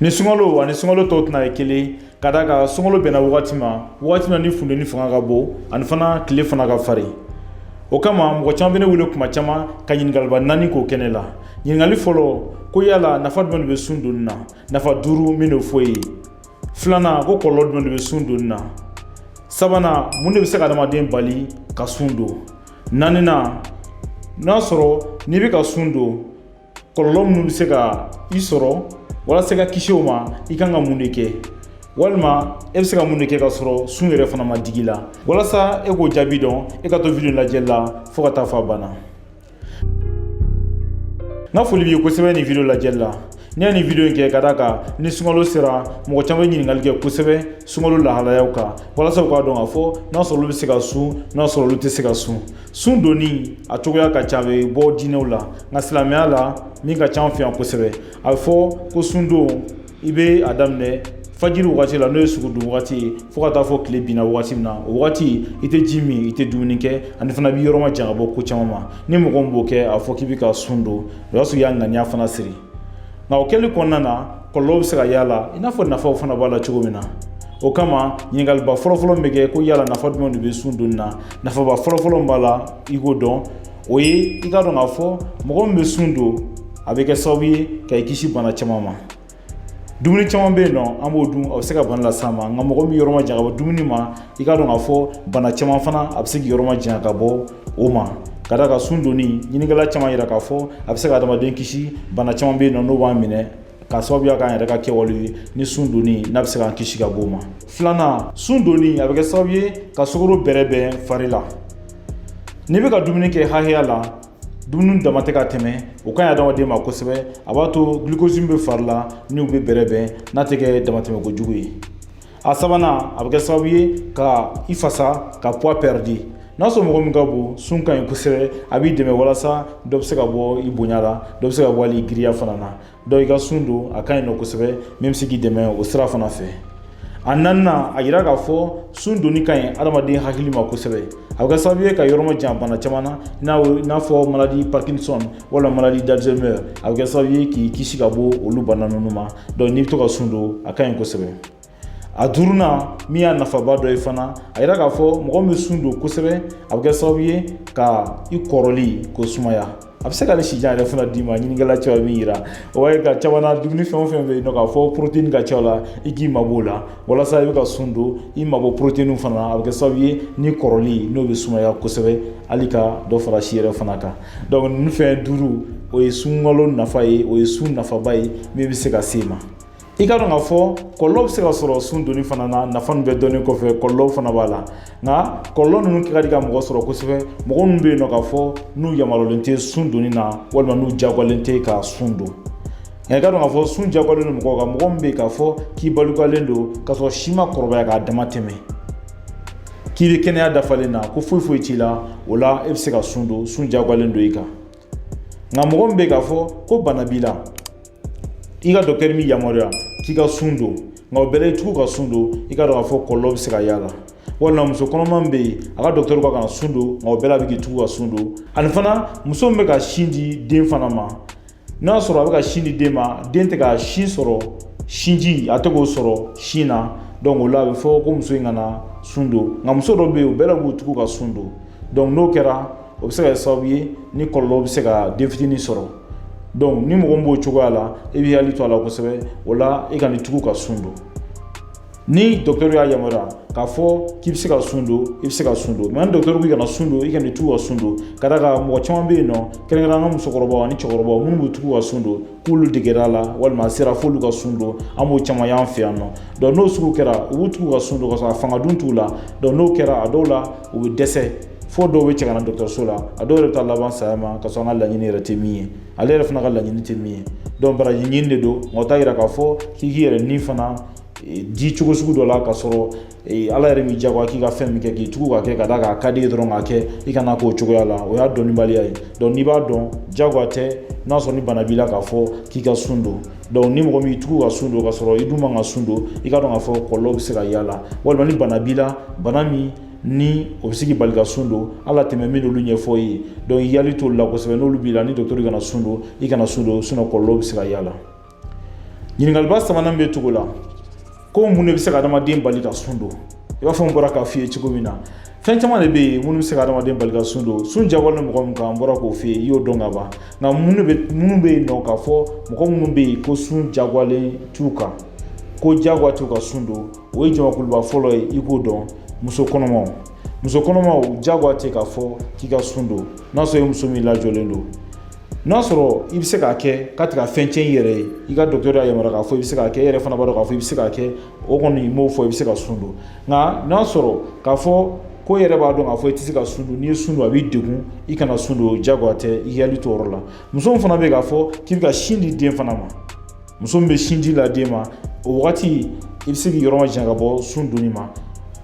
Ni sunkalo ani sunkalo tɔw tɛna ye kelen, ka d'a kan sunkalo bɛnna wagati ma, wagati na ni funteni fanga ka bon ani fana tile fana ka farin. O kama mɔgɔ caman bɛ ne wele kuma caman ka ɲininkaliba naani k'o kɛ ne la. Ɲininkali fɔlɔ ko yala nafa jumɛn de bɛ sun donni na? Nafa duuru min n'o fɔ ye. Filanan ko kɔlɔlɔ jumɛn de bɛ sun donni na? Sabanan, mun de bɛ se ka adamaden bali ka sun don? Naaninan, n'a sɔrɔ n'i bɛ ka sun don, kɔlɔlɔ minnu bɛ se ka i sɔrɔ, walasa i ka kisi o ma, i kan ka mun de kɛ, walima e bɛ se ka mun de kɛ ka sɔrɔ sun yɛrɛ fana ma digi la? Walasa e k'o jaabi dɔn, e ka to video lajɛli la fo ka taa fɔ a banna. N ka foli b'i ye kosɛbɛ nin video lajɛli la. N'i ye nin video in kɛ, ka d'a kan ni sunkalo sera, mɔgɔ caman bɛ ɲininkali kɛ kosɛbɛ sunkalo lahalayaw kan, walasa u k'a dɔn k'a fɔ n'a sɔrɔ olu bɛ se ka sun, n'a sɔrɔ olu tɛ se ka sun. Sun donni a cogoya ka ca, a bɛ bɔ diinɛw la, nka silamɛya la, min ka ca an fɛ yan kosɛbɛ, a bɛ fɔ ko sundon, i bɛ a daminɛ fajiri wagati la, n'o ye sugudon wagati ye, fo ka taa fɔ tile binna wagati min na. O wagati i tɛ ji min, i tɛ dumuni kɛ, ani fana b'i yɔrɔ ma jan ka bɔ ko caman ma. Ni mɔgɔ min b'o kɛ, a fɔ k'i bɛ ka sun don, o y'a sɔrɔ i y'a ŋaniya fana siri. Nka o kɛli kɔnɔna na, kɔlɔlɔw bɛ se ka y'a la i n'a fɔ nafaw fana b'a la cogo min na. O kama ɲininkaliba fɔlɔfɔlɔ min bɛ kɛ ko yala nafa jumɛn de bɛ sun donni na, nafaba fɔlɔfɔlɔ min b'a la, i k'o dɔn, o ye i k'a dɔn k'a fɔ mɔgɔ min bɛ sun don, a bɛ kɛ sababu ye ka i kisi bana caman ma. Dumuni caman bɛ yen nɔ, an b'o dun, a bɛ se ka bana las'an ma. Nka mɔgɔ min yɔrɔ ma jan ka bɔ dumuni ma, i k'a dɔn k'a fɔ bana caman fana, a bɛ se k'i yɔrɔ ma jan ka bɔ o ma. Ka d'a kan sun donni, ɲininkɛla caman yira k'a fɔ a bɛ se ka adamaden kisi bana caman bɛ yen nɔ, n'o b'an minɛ k'a sababuya k'an yɛrɛ ka kɛwale ye. Ni sun donni n'a bɛ se k'an kisi ka bɔ o ma. Filanan, sun donni a bɛ kɛ sababu ye ka sukaro bɛrɛ bɛn fari la. N'i bɛ ka dumuni kɛ hakɛya la, dumuni dama tɛ ka tɛmɛ, o ka ɲi adamaden ma kosɛbɛ. A b'a to glucose min bɛ fari la, n'u bɛ bɛrɛ bɛn, n'a tɛ kɛ damatɛmɛ kojugu ye. A sabanan, a bɛ kɛ sababu ye ka i fasa, ka poids perdu. N'a sɔrɔ mɔgɔ min ka bon, sun ka ɲi kosɛbɛ, a b'i dɛmɛ walasa dɔ bɛ se ka bɔ i bonya la, dɔ bɛ se ka bɔ hali i giriya fana na. Donc i ka sun don, a ka ɲi nɔ kosɛbɛ, min bɛ se k'i dɛmɛ o sira fana fɛ. A naaninan, a yira k'a fɔ sun donni ka ɲi adamaden hakili ma kosɛbɛ. A bɛ kɛ sababu ye ka yɔrɔ ma jan bana caman na, i n'a fɔ maladie Parkinson wala maladie d'Alzheimer. A bɛ kɛ sababu ye k'i kisi ka bɔ olu bana ninnu ma. Donc n'i bɛ to ka sun don, a ka ɲi kosɛbɛ. A duurunan, min y'a nafaba dɔ ye fana, a yira k'a fɔ mɔgɔ min bɛ sun don kosɛbɛ, a bɛ kɛ sababu ye ka i kɔrɔli k'o sumaya. A bɛ se k'ale sijan yɛrɛ fana d'i ma. Ɲininkɛla caman min yira, o b'a ye ka caman na, dumuni fɛn o fɛn bɛ yen nɔ k'a fɔ protéine ka ca o la, i k'i mabɔ o la, walasa i bɛ ka sun don, i mabɔ protéine fana, a bɛ kɛ sababu ye ni kɔrɔli n'o bɛ sumaya kosɛbɛ, hali ka dɔ fara si yɛrɛ fana kan. Donc ninnu fɛn duuru, o ye sunkalo nafa ye, o ye sun nafaba ye min bɛ se ka se i ma. I ka dɔn k'a fɔ kɔlɔlɔ bɛ se ka sɔrɔ sun donni fana na. Nafa ninnu bɛɛ dɔnnen kɔfɛ, kɔlɔlɔw fana b'a la. Nka kɔlɔlɔ ninnu kɛ ka di ka mɔgɔ sɔrɔ kosɛbɛ, mɔgɔ minnu bɛ yen nɔ k'a fɔ n'u yamaruyalen tɛ sun donni na, walima n'u diyagoyalen tɛ ka sun don. Nka i ka dɔn k'a fɔ sun diyagoyalen don mɔgɔw kan, mɔgɔ min bɛ yen k'a fɔ k'i balikuyalen don, k'a sɔrɔ si ma kɔrɔbaya k'a dama tɛmɛ, k'i bɛ kɛnɛya dafalen na, ko foyi foyi t'i la, o la e bɛ se ka sun don, sun diyagoyalen don i kan. Nka mɔgɔ min bɛ yen k'a fɔ ko bana b'i la, i ka docteur m'i yamaruya k'i ka sun don, nka o bɛɛ la i tugu ka sun don, i ka dɔn k'a fɔ kɔlɔlɔ bɛ se ka y'a la. Walima muso kɔnɔma min bɛ yen, a ka docteur ka kana sun don, nka o bɛɛ la a bɛ k'i tugu ka sun don. Ani fana muso min bɛ ka sin di den fana ma, n'a y'a sɔrɔ a bɛ ka sin di den ma, den tɛ ka sin sɔrɔ, sinji a tɛ k'o sɔrɔ sin na, donc o la a bɛ fɔ ko muso in kana sun don. Nka muso dɔw bɛ yen, o bɛɛ la b'u tugu ka sun don. Donc n'o kɛra, o bɛ se ka kɛ sababu ye ni kɔlɔlɔ bɛ se ka den fitinin sɔrɔ. Donc ni mɔgɔ min b'o cogoya la, e b'i hakili to a la kosɛbɛ. O la e ka nin tugu ka sun don. Ni docteur y'a yamaruya k'a fɔ k'i bɛ se ka sun don, i bɛ se ka sun don. Mais ni docteur k'i kana sun don, i kana tugu ka sun don. Ka d'a kan mɔgɔ caman bɛ yen nɔ, kɛrɛnkɛrɛnnenya an ka musokɔrɔbaw ani cɛkɔrɔbaw minnu b'u tugu ka sun don, k'olu degera a la, walima a sera f'olu ka sun don, an b'o caman y'an fɛ yan nɔ. Donc n'o sugu kɛra, u b'u tugu ka sun don ka sɔrɔ a fanga dun t'u la. Donc n'o kɛra, a dɔw la u bɛ dɛsɛ fo dɔw bɛ cɛ ka na dɔgɔtɔrɔso la, a dɔw yɛrɛ bɛ taa laban saya ma, ka sɔrɔ an ka laɲini yɛrɛ tɛ min ye, ale yɛrɛ fana ka laɲini tɛ min ye. Donc baraji ɲini de don, nka o t'a yira k'a fɔ k'i k'i yɛrɛ ni fana di cogo sugu dɔ la, ka sɔrɔ ala yɛrɛ m'i diyagoya k'i ka fɛn min kɛ, k'i tugu ka kɛ ka d'a kan a ka di ye dɔrɔn k'a kɛ, i kana k'o cogoya la, o y'a dɔnnibaliya ye. Donc n'i b'a dɔn, diyagoya tɛ n'a sɔrɔ ni bana b'i la k'a fɔ k'i ka sun don. Donc ni mɔgɔ min y'i tugu ka sun don ka sɔrɔ i dun man ka sun don, i ka dɔn k'a fɔ kɔlɔlɔ bɛ se ka y'a la. Walima ni bana b'i la, bana min ni o bɛ se k'i bali ka sun don, ala tɛmɛ min n'olu ɲɛfɔ i ye, donc i hakili t'olu la kosɛbɛ. N'olu b'i la, ni docteur kana sun don, i kana sun don, sinon kɔlɔlɔ bɛ se ka y'a la. Ɲininkaliba sabanan bɛ tugu la ko mun de bɛ se ka adamaden bali ka sun don? I b'a fɔ n bɔra k'a f'i ye cogo min na, fɛn caman de bɛ yen minnu bɛ se ka adamaden bali ka sun don. Sun jagoyalen mɔgɔ min kan, n bɔra k'o f'i ye, i y'o dɔn ka ban. Nka minnu bɛ yen nɔ k'a fɔ mɔgɔ minnu bɛ yen ko sun jagoyalen t'u kan, ko jagoya t'u ka sun don, o ye jamakuluba fɔlɔ ye, i k'o dɔn: muso kɔnɔmaw. Muso kɔnɔmaw, jagoya tɛ k'a fɔ k'i ka sun don, n'a sɔrɔ i muso min lajɔlen don. N'a sɔrɔ i bɛ se k'a kɛ k'a tɛ ka fɛn tiɲɛ i yɛrɛ ye, i ka dɔgɔtɔrɔ y'a yamaruya k'a fɔ i bɛ se k'a kɛ, e yɛrɛ fana b'a dɔn k'a fɔ i bɛ se k'a kɛ, o kɔni n m'o fɔ, i bɛ se ka sun don. Nka n'a sɔrɔ k'a fɔ ko e yɛrɛ b'a dɔn k'a fɔ i tɛ se ka sun don, n'i ye sun don a b'i degun, i kana sun don, jagoya tɛ, i hakili to o yɔrɔ la. Muso min fana bɛ yen k'a fɔ k'i bɛ ka sin di den fana ma, muso min bɛ sin di la den ma, o wagati i bɛ se k'i yɔrɔ majanya ka bɔ sun donni ma,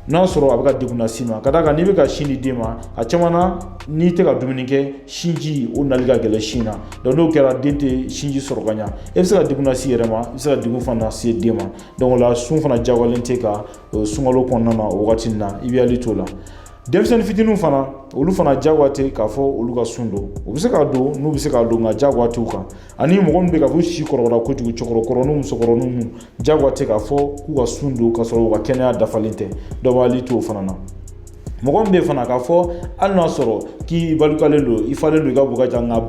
n'a sɔrɔ a bɛ ka degun las'i ma. Ka d'a kan n'i bɛ ka sin di den ma, a caman na n'i tɛ ka dumuni kɛ, sinji o nali ka gɛlɛn sin na. Donc n'o kɛra, den tɛ sinji sɔrɔ ka ɲa, e bɛ se ka degun lase i yɛrɛ ma, i bɛ se ka degun fana lase den ma. Donc o la, sun fana jagoyalen tɛ ka sunkalo kɔnɔna na o wagati na, i bɛ hakili t'o la. Denmisɛnnin fitininw fana, olu fana jagoya tɛ k'a fɔ olu ka sun don. U bɛ se ka don n'u bɛ se ka don, nka jagoya t'u kan. Ani mɔgɔ min bɛ k'a fɔ si kɔrɔbayara kojugu, cɛkɔrɔkɔrɔninw, musokɔrɔninw, jagoya tɛ k'a fɔ k'u ka sun don k'a sɔrɔ u ka kɛnɛya dafalen tɛ. Dɔ b'a hakili to o fana na. Mɔgɔ min bɛ fana k'a fɔ hali n'a sɔrɔ k'i balokalen don, i falen don, i ka bon ka jan, nka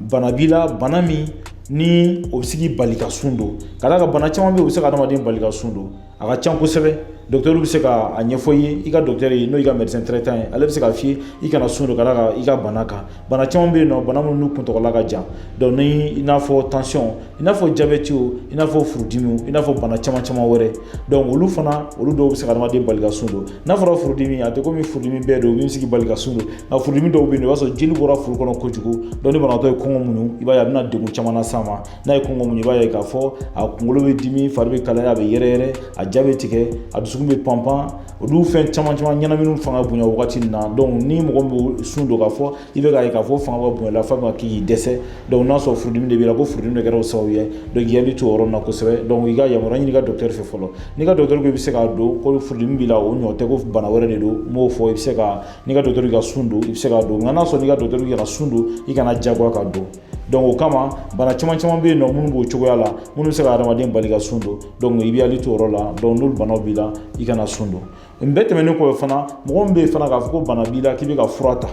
bana b'i la, bana min ni o bɛ se k'i bali ka sun don. Ka d'a kan bana caman bɛ yen, o bɛ se ka adamaden bali ka sun don, a ka ca kosɛbɛ. Dɔgɔtɔrɔ bɛ se ka a ɲɛfɔ i ye, i ka dɔgɔtɔrɔ ye, n'o y'i ka médecin traitant ye, ale bɛ se k'a f'i ye i kana sun don ka d'a kan i ka bana kan. Bana caman bɛ yen nɔ, bana minnu kuntagala ka jan, donc ni i n'a fɔ tension, i n'a fɔ diabète, i n'a fɔ furudimi, i n'a fɔ bana caman caman wɛrɛ. Donc olu fana, olu dɔw bɛ se ka adamaden bali ka sun don. N'a fɔra furudimi, a tɛ komi furudimi bɛɛ don min bɛ se k'i bali ka sun don, nka furudimi dɔw bɛ yen, i b'a sɔrɔ jeli bɔra furu kɔnɔ kojugu. Donc ni banabaatɔ ye kɔngɔ muɲu, i b'a ye a bɛna degun caman las'a ma. N'a ye kɔngɔ muɲu, i b'a ye k'a fɔ a kunkolo bɛ dimi, fari bɛ kalaya, a bɛ yɛrɛ yɛrɛ, a ja bɛ tigɛ, a dusukun bɛ panpan, olu fɛn caman caman, ɲɛnamini fanga bonya wagati min na. Donc ni mɔgɔ min bɛ sun don k'a fɔ i bɛ k'a ye k'a fɔ fanga ka bonya la f'a bɛ k'i dɛsɛ, donc n'a sɔrɔ furudimi de b'i la, ko furudimi de kɛra o sababu ye, donc i hakili to o yɔrɔ na kosɛbɛ. Donc i ka yamaruya ɲini i ka docteur fɛ fɔlɔ. N'i ka docteur ko i bɛ se k'a don, ko furudimi b'i la, o ɲɔ tɛ, ko bana wɛrɛ de don, n b'o fɔ, i bɛ se ka, n'i ka docteur ka sun don, i bɛ se k'a don. Nka n'a sɔrɔ n'i ka docteur ka sun don, i kana jagoya ka don. Donc o kama, bana caman caman bɛ yen nɔ minnu b'o cogoya la, minnu bɛ se ka adamaden bali ka sun don. Donc i bɛ hakili to o yɔrɔ la. Donc n'olu banaw b'i la, i kana sun don. Nin bɛɛ tɛmɛnen kɔfɛ fana, mɔgɔ min bɛ yen fana k'a fɔ ko bana b'i la k'i bɛ ka fura ta,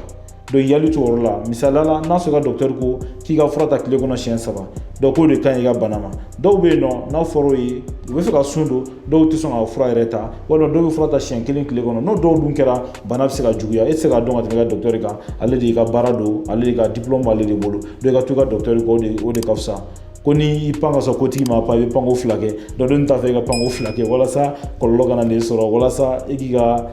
donc i hakili to o yɔrɔ la. Misaliya la, n'a sɔrɔ i ka docteur ko k'i ka fura ta tile kɔnɔ siɲɛ 3, donc k'o de ka ɲi i ka bana ma. Dɔw bɛ yen nɔ, n'a fɔra o ye, u bɛ fɛ ka sun don, dɔw tɛ sɔn ka fura yɛrɛ ta, walima dɔw bɛ fura ta siɲɛ kelen tile kɔnɔ. N'o dɔw dun kɛra, bana bɛ se ka juguya. E tɛ se k'a dɔn ka tɛmɛ i ka docteur kan, ale de y'i ka baara don, ale de ka diplôme b'ale de bolo. Donc i ka to i ka docteur kɔ, o de ka fisa. Ko ni i pan ka sɔrɔ kotigi ma pan, i bɛ panko 2 kɛ. Donc ne t'a fɛ i ka panko 2 kɛ, walasa kɔlɔlɔ kana n'i sɔrɔ, walasa e k'i ka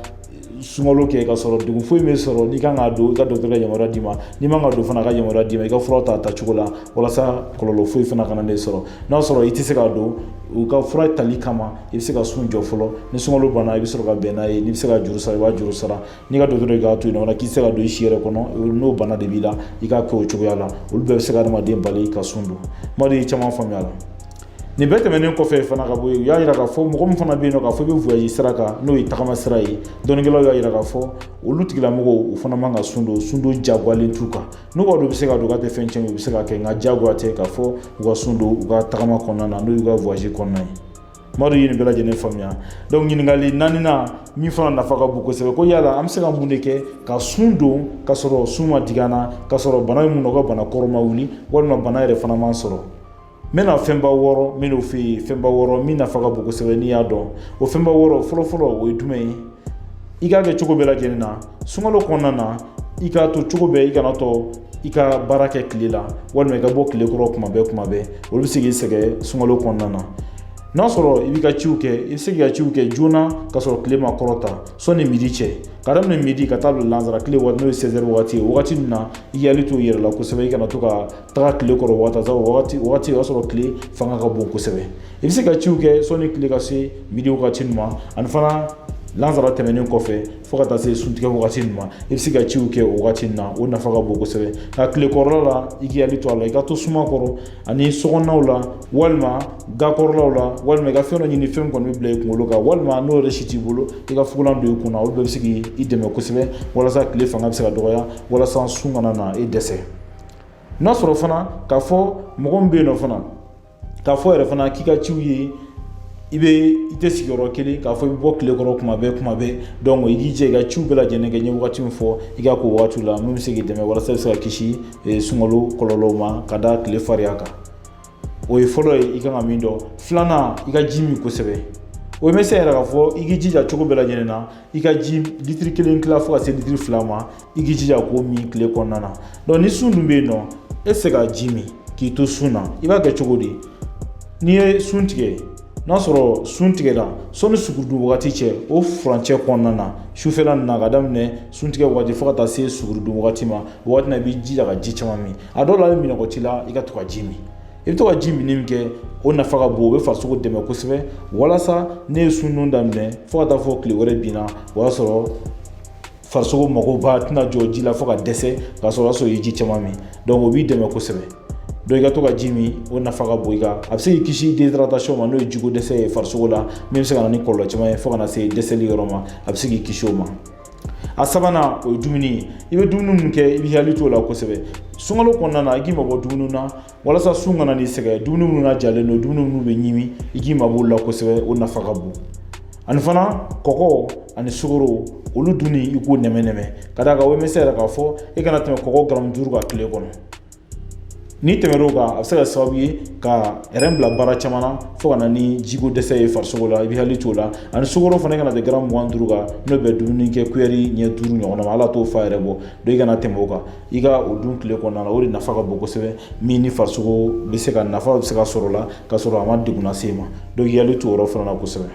sunkalo kɛ ka sɔrɔ degun foyi m'e sɔrɔ. N'i kan k'a don, i ka dɔgɔtɔrɔ ka yamaruya d'i ma. N'i man ka don fana, a ka yamaruya d'i ma, i ka fura ta cogo la, walasa kɔlɔlɔ foyi fana kana n'e sɔrɔ. N'a sɔrɔ i tɛ se k'a don u ka fura tali kama, i bɛ se ka sun jɔ fɔlɔ. Ni sunkalo banna, i bɛ sɔrɔ ka bɛn n'a ye. N'i bɛ se ka juru sara, i b'a juru sara. N'i ka dɔgɔtɔrɔ k'a to yen nɔ, k'i tɛ se ka don i si yɛrɛ kɔnɔ, n'o bana de b'i la, i k'a kɛ o cogoya la. Olu bɛɛ bɛ se ka adamaden bali ka sun don. Madu ye caman faamuya la. Nin bɛɛ tɛmɛnen kɔfɛ fana ka bɔ yen, u y'a jira k'a fɔ mɔgɔ min fana bɛ yen nɔ k'a fɔ i bɛ voyage sira kan, n'o ye tagama sira ye, dɔnnikɛlaw y'a jira k'a fɔ olu tigilamɔgɔw, u fana man ka sun don. Sun don jagoyalen t'u kan. N'u b'a dɔn u bɛ se ka don k'a tɛ fɛn tiɲɛ, u bɛ se ka kɛ, nka jagoya tɛ k'a fɔ u ka sun don u ka tagama kɔnɔna na, n'o y'u ka voyage kɔnɔna ye. Madu ye nin bɛɛ lajɛlen faamuya. Donc ɲininkali naaninan min fana nafa ka bon kosɛbɛ, ko yala an bɛ se ka mun de kɛ ka sun don ka sɔrɔ sun ma digi an na, ka sɔrɔ bana min ka bana kɔrɔ ma wuli, walima bana yɛrɛ fana man sɔrɔ? N bɛna fɛnba 6 n bɛn'o f'i ye, fɛnba 6 min nafa ka bon kosɛbɛ n'i y'a dɔn. O fɛnba 6 fɔlɔ-fɔlɔ, o ye jumɛn ye? I k'a kɛ cogo bɛɛ lajɛlen na sunkalo kɔnɔna na, i k'a to cogo bɛɛ, i kana tɔ i ka baara kɛ tile la, walima i ka bɔ tile kɔrɔ kuma bɛɛ kuma bɛɛ, olu bɛ se k'i sɛgɛn sunkalo kɔnɔna na. N'a sɔrɔ i b'i ka ciw kɛ, i bɛ se k'i ka ciw kɛ joona ka sɔrɔ tile ma kɔrɔta, sɔnni midi cɛ, ka daminɛ midi ka taa bila lansara tile waati, n'o ye 16 heures waati ye. Wagati min na, i hakili to i yɛrɛ la kosɛbɛ, i kana to ka taga tile kɔrɔ waati, sabu wagati o y'a sɔrɔ tile fanga ka bon kosɛbɛ. I bɛ se ka ciw kɛ sɔnni tile ka se midi wagati ma, ani fana lansara tɛmɛnen kɔfɛ fo ka taa se suntigɛ wagati ma, i bɛ se ka ciw kɛ o wagati na, o nafa ka bon kosɛbɛ. Nka tile kɔrɔla la, i k'i hakili to a la, i ka to suma kɔrɔ ani sokɔnɔnaw la, walima gakɔrɔlaw la, walima i ka fɛn dɔ ɲini, fɛn kɔni bɛ bila i kunkolo kan, walima n'o yɛrɛ si t'i bolo, i ka fugulan don i kunna. Olu bɛɛ bɛ se k'i dɛmɛ kosɛbɛ walasa tile fanga bɛ se ka dɔgɔya, walasa sun kana na i dɛsɛ. N'a sɔrɔ fana k'a fɔ mɔgɔ min bɛ yen nɔ fana K'a fɔ yɛrɛ fana k'i ka ciw ye, i bɛ i tɛ sigiyɔrɔ kelen, k'a fɔ i bɛ bɔ tile kɔrɔ kuma bɛɛ kuma bɛɛ. Donc i k'i jija i ka ciw bɛɛ lajɛlen kɛ. N ye wagati min fɔ, i ka k'o wagati la, min bɛ se k'i dɛmɛ walasa i bɛ se ka kisi sunkalo kɔlɔlɔw ma ka da tile farinya kan. O ye fɔlɔ ye i kan ka min dɔn. Filanan, i ka ji min kosɛbɛ. O bɛ se yɛrɛ k'a fɔ i k'i jija cogo bɛɛ lajɛlen na, i ka ji litiri 1 tila fo ka se litiri 2 ma, i k'i jija k'o min tile kɔnɔna na. Donc ni sun dun bɛ yen nɔ, e tɛ se ka ji min k'i to sun na. I b'a kɛ cogo di? N'i ye sun tigɛ, n'a sɔrɔ sun tigɛra sɔnni sugurudun wagati cɛ, o furancɛ kɔnɔna na, sufɛla nin na, ka daminɛ suntigɛ wagati fo ka taa se sugurudun wagati ma, o wagati na, i b'i jija ka ji caman min. A dɔw la, hali minnɔgɔ t'i la, i ka to ka ji min. I bɛ to ka ji minni min kɛ, o nafa ka bon, o bɛ farisogo dɛmɛ kosɛbɛ, walasa ne ye sundon daminɛ fo ka taa fɔ tile wɛrɛ binna, o y'a sɔrɔ farisogo magoba tɛna jɔ ji la fo ka dɛsɛ, k'a sɔrɔ o y'a sɔrɔ i ye ji caman min. Donc o b'i dɛmɛ kosɛbɛ. Donc i ka to ka ji min, o nafa ka bon i kan. A bɛ se k'i kisi déshydratation ma, n'o ye jiko dɛsɛ ye farisogo la, min bɛ se ka na ni kɔlɔlɔ caman ye fo ka na se dɛsɛli yɔrɔ ma. A bɛ se k'i kisi o ma. A sabanan, o ye dumuni ye. I bɛ dumuni min kɛ, i b'i hakili t'o la kosɛbɛ sunkalo kɔnɔna na. I k'i mabɔ dumuni na walasa sun kana n'i sɛgɛn. Dumuni minnu na jalen don, dumuni minnu bɛ ɲimi, i k'i mabɔ olu la kosɛbɛ, o nafa ka bon. Ani fana, kɔgɔ ani sukaro, olu dunni, i k'o nɛmɛ nɛmɛ, ka d'a kan OMS yɛrɛ k'a fɔ e kana tɛmɛ kɔgɔ garamu 5 kan tile kɔnɔ. N'i tɛmɛr'o kan, a bɛ se ka sababu ye ka rein bila baara caman na fo ka na ni jiko dɛsɛ ye farisogo la. I bɛ hakili t'o la. Ani sukaro fana, kana tɛmɛ garamu 25 kan, n'o bɛ dumuni kɛ kuyɛri ɲɛ 5 ɲɔgɔn ma. Ala t'o fa yɛrɛ bɔ. Donc i kana tɛmɛ o kan, i ka o dun tile kɔnɔna na. O de nafa ka bon kosɛbɛ, min ni farisogo bɛ se ka nafa bɛ se ka sɔrɔ o la ka sɔrɔ a ma degun lase i ma. Donc i hakili t'o yɔrɔ fana na kosɛbɛ.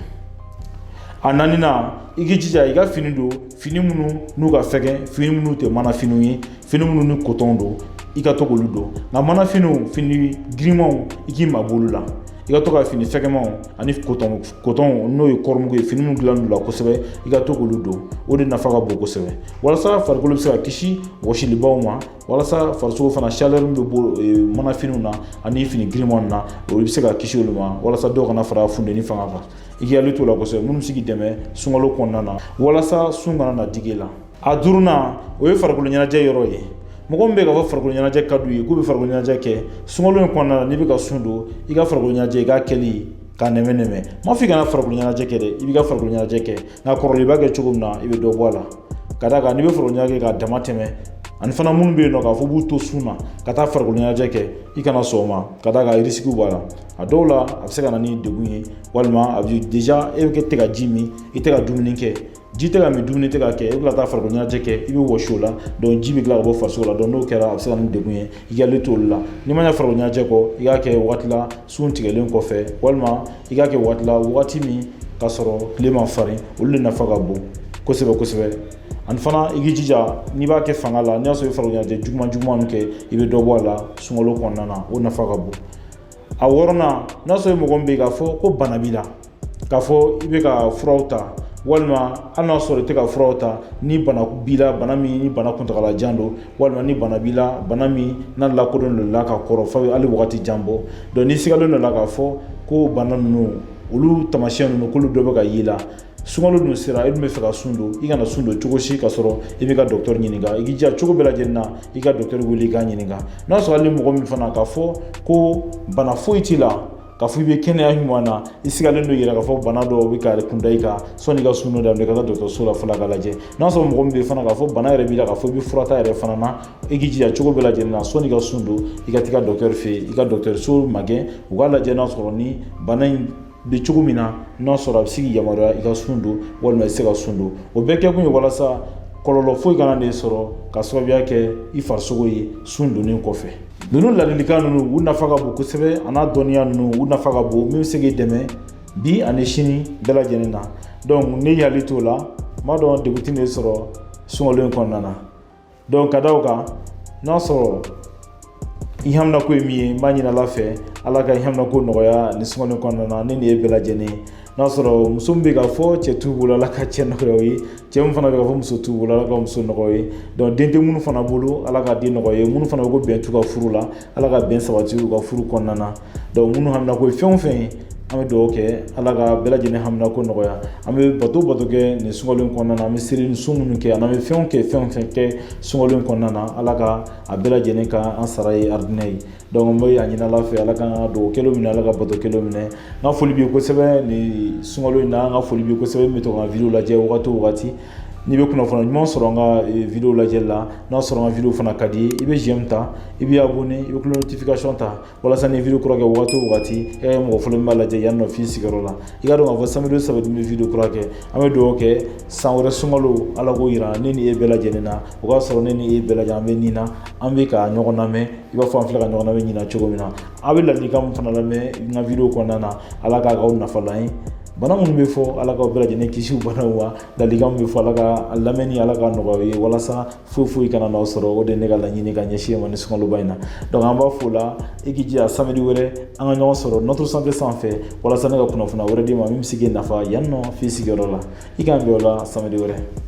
A naaninan, i k'i jija i ka fini don, fini minnu n'u ka fɛgɛn, fini minnu tɛ mana finiw ye, fini minnu ni coton don, i ka to k'olu don. Nka mana finiw, fini girinmanw, i k'i mabɔ olu la. I ka to ka fini fɛgɛmanw ani coton, n'o ye kɔrɔmugu ye, fini minnu dilannen don la kosɛbɛ, i ka to k'olu don. O de nafa ka bon kosɛbɛ, walasa farikolo bɛ se ka kisi wɔsilibaw ma, walasa farisogo fana, chaleur min bɛ bɔ mana finiw na ani fini girinmanw na, olu bɛ se ka kisi olu ma, walasa dɔw kana fara funteni fanga kan. I k'i hakili t'o la kosɛbɛ, minnu bɛ se k'i dɛmɛ sunkalo kɔnɔna na walasa sun kana na digi i la. A duurunan, o ye farikolo ɲɛnajɛ yɔrɔ ye. Mɔgɔ min bɛ k'a fɔ farikolo ɲɛnajɛ ka d'u ye, k'u bɛ farikolo ɲɛnajɛ kɛ sunkalo in kɔnɔna na, n'i bɛ ka sun don, i ka farikolo ɲɛnajɛ, i k'a kɛli k'a nɛmɛ nɛmɛ. M'a fɔ i kana farikolo ɲɛnajɛ kɛ dɛ, i b'i ka farikolo ɲɛnajɛ kɛ, nka kɔrɔlen i b'a kɛ cogo min na, i bɛ dɔ bɔ a la, ka d'a kan n'i bɛ farikolo ɲɛnajɛ k'a dama tɛmɛ. Ani fana, minnu bɛ yen nɔ k'a fɔ b'u to sun na ka taa farikolo ɲɛnajɛ kɛ, i kana sɔn o ma, ka d'a kan risque b'a la. A dɔw la, a bɛ se ka na ni degun ye, walima a bɛ déjà e bɛ tɛ ka ji min, i tɛ ka dumuni kɛ, ji tɛ ka min, dumuni tɛ ka kɛ, e bɛ taa farikolo ɲɛnajɛ kɛ, i bɛ wɔsi o la. Donc ji bɛ tila ka bɔ farisogo la. Donc n'o kɛra, a bɛ se ka na ni degun ye. I k'i hakili to olu la. N'i ma ɲɛ farikolo ɲɛnajɛ kɔ, i k'a kɛ waati la sun tigɛlen kɔfɛ, walima i k'a kɛ waati la, waati min ka sɔrɔ tile ma farin. Olu de nafa ka bon kosɛbɛ kosɛbɛ. Ani fana, i k'i jija n'i b'a kɛ fanga la, n'i y'a sɔrɔ i bɛ farikolo ɲɛnajɛ juguman juguman kɛ, i bɛ dɔ bɔ a la sunkalo kɔnɔna na. O nafa ka bon. A wɔɔrɔnan, n'a sɔrɔ mɔgɔ min bɛ yen k'a fɔ ko bana b'i la, k'a fɔ i bɛ ka furaw ta, walima hali n'a sɔrɔ i tɛ ka furaw ta, ni bana b'i la, bana min ni bana kuntagalajan don, walima ni bana b'i la, bana min n'a lakodɔnnen don la ka kɔrɔ fo hali wagati jan bɔ. Donc n'i sigalen don la k'a fɔ ko bana ninnu, olu taamasiyɛn ninnu, k'olu dɔ bɛ ka y'i la, sunkalo dun sera, e dun bɛ fɛ ka sun don, i kana sun don cogo si ka sɔrɔ i b'i ka dɔkitɛri ɲininka. I k'i jija cogo bɛɛ lajɛlen na, i ka dɔkitɛri wele, i k'a ɲininka. N'a sɔrɔ hali mɔgɔ min fana k'a fɔ ko bana foyi t'i la, k'a fɔ i bɛ kɛnɛya ɲuman na, i sigalen don yɛrɛ k'a fɔ bana dɔw bɛ ka kunda i kan, sɔnni i ka sun daminɛ, ka taa dɔgɔtɔrɔso la fɔlɔ ka lajɛ. N'a sɔrɔ mɔgɔ min bɛ fana k'a fɔ bana yɛrɛ b'i la, k'a fɔ i bɛ fura ta yɛrɛ fana na, i k'i jija cogo bɛɛ lajɛlen na, sɔnni i ka sun don, i ka t'i ka dɔkitɛri fɛ yen, i ka dɔgɔtɔrɔso magɛn, u k'a lajɛ n'a sɔrɔ ni bana in bɛ cogo min na, n'a sɔrɔ a bɛ se k'i yamaruya i ka sun don, walima i tɛ se ka sun don. O bɛɛ kɛkun ye walasa kɔlɔlɔ foyi kana n'e sɔrɔ ka sababuya kɛ i farisogo ye sun donnen kɔfɛ. Ninnu ladilikan ninnu, u nafa ka bon kosɛbɛ, a n'a dɔnniya ninnu, u nafa ka bon, min bɛ se k'i dɛmɛ bi ani sini bɛɛ lajɛlen na. Donc ne hakili t'o la, n b'a dɔn degun tɛ ne sɔrɔ sunkalo in kɔnɔna na. Donc ka da o kan, n'a sɔrɔ i haminako ye min ye, n b'a ɲini Ala fɛ, Ala ka i haminako nɔgɔya nin sunkalo in kɔnɔna na, ni nin ye bɛɛ lajɛlen ye. N'a sɔrɔ muso min bɛ k'a fɔ cɛ t'u bolo, Ala ka cɛ nɔgɔya o ye. Cɛ min fana bɛ k'a fɔ muso t'u bolo, Ala ka muso nɔgɔya o ye. Donc den tɛ minnu fana bolo, Ala ka den nɔgɔya ye. Minnu fana bɛ ko bɛn t'u ka furu la, Ala ka bɛn sabati u ka furu kɔnɔna na. Donc minnu haminako ye fɛn o fɛn ye, An bɛ dugawu kɛ, Ala ka bɛɛ lajɛlen haminako nɔgɔya. An bɛ bato bato kɛ nin sunkalo in kɔnɔna na, an bɛ seli ni sun minnu kɛ, ani an bɛ fɛnw kɛ, fɛn o fɛn kɛ sunkalo in kɔnɔna na, Ala ka a bɛɛ lajɛlen ka an sara ye aridinɛ ye. Donc n bɛ a ɲini Ala fɛ, Ala ka dugawu kɛlenw minɛ, Ala ka bato kɛlenw minɛ. N ka foli b'i ye kosɛbɛ nin sunkalo in na. N ka foli b'i ye kosɛbɛ. N bɛ to ka video lajɛ wagati o wagati. N'i bɛ kunnafoni ɲuman sɔrɔ n ka video lajɛli la, n'a sɔrɔ n ka video fana ka di ye, i bɛ j'aime ta, i bɛ abonné, i bɛ cloche notification ta, walasa ni video kura kɛ wagati o wagati, e ka kɛ mɔgɔ fɔlɔ min b'a lajɛ yan nɔ f'i sigiyɔrɔ la. I ka dɔn k'a fɔ samedi o samedi n bɛ video kura kɛ. An bɛ dugawu kɛ, san wɛrɛ sunkalo, Ala k'o yira ne ni e bɛɛ lajɛlen na. O k'a sɔrɔ ne ni e bɛɛ lajɛlen, an bɛ nin na, an bɛ ka ɲɔgɔn lamɛn i b'a fɔ an filɛ ka ɲɔgɔn lamɛn ɲinan cogo min na. A bɛ ladilikan min fana lamɛn n ka video kɔnɔna na, Ala k'a k'aw nafalan ye. Bana minnu bɛ fɔ, Ala k'aw bɛɛ lajɛlen kisi u banaw ma. Ladilikan min bɛ fɔ, Ala ka lamɛnni, Ala ka nɔgɔya ye, walasa foyi foyi kana n'aw sɔrɔ. O de ye ne ka laɲini ka ɲɛsin e ma ni sunkaloba in na. Donc an b'a fo la, i k'i jija, samedi wɛrɛ an ka ɲɔgɔn sɔrɔ Notre Santé sanfɛ, walasa ne ka kunnafoniya wɛrɛ d'i ma min bɛ se k'i nafa yan nɔ f'i sigiyɔrɔ la. I k'an bɛn o la samedi wɛrɛ.